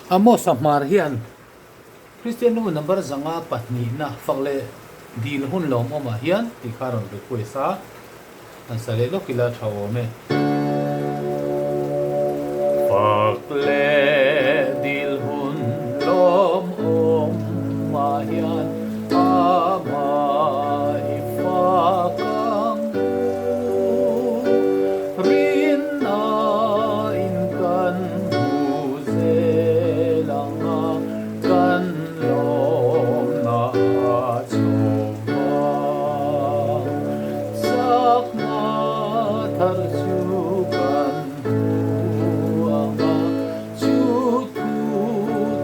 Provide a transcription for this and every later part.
Amos-a hmar hian Kristian nu number 500 pahnihna fak leh dil hun lawmawmah hian tih kha a rawn request a, an sa leh lawk ila tha awm e. Fak leh dil hun lawmawmah hian amah i fak ang u. Rinna in kan hmu zel ang a, kan lawmna a chho vang. Chakna thar chu kan hmu ang a, chu thu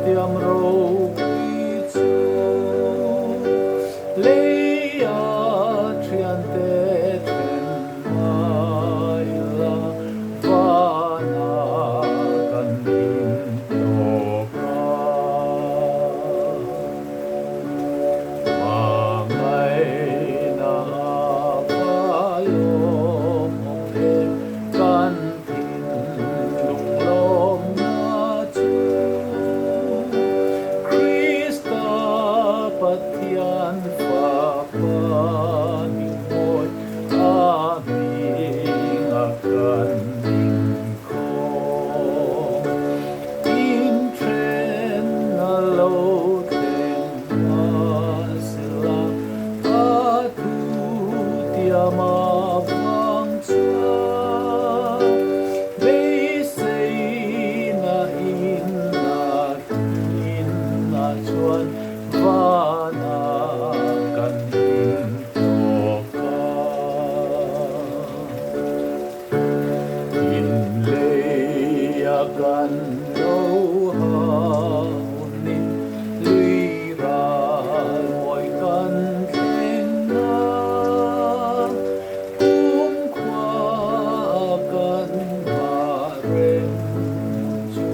tiam ropui chu leia thiante then mai la vana kan him tawk a. Hmangaihna a lawm awm em kan thinlung lawmna chu Krista Pathian Fapa hmingmawi A hmingah kan inkhawm. Inthen a lo thleng mahsela a thu tiam avang chuan beiseina inah chuan Vanah kan intawk a, inleia kan lo haunin lui ral mawi kan thleng a, kumkhua kan nghah reng chu.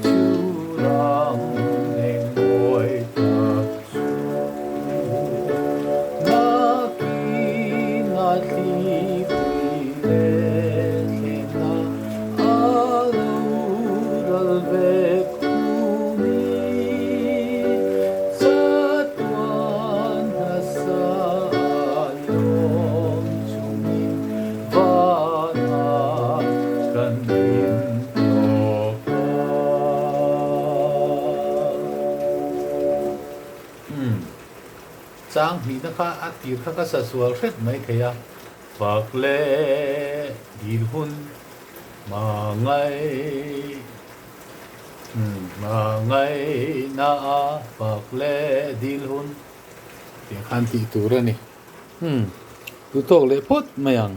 Chu ram eng mawi tak chu nakin a thlipui leh thlena a lo ral vek hun i chatuan hmasa a lawm chungin Vanah kan intawk a. Umm. Chang hnihna kha a tir kha ka sa sual hret mai thei a. Fak leh dil hun hmangaih umm hmangaihna a fak leh dil hun tih khan tih tur a ni. Umm. Duhtawk leh phawt mai ang.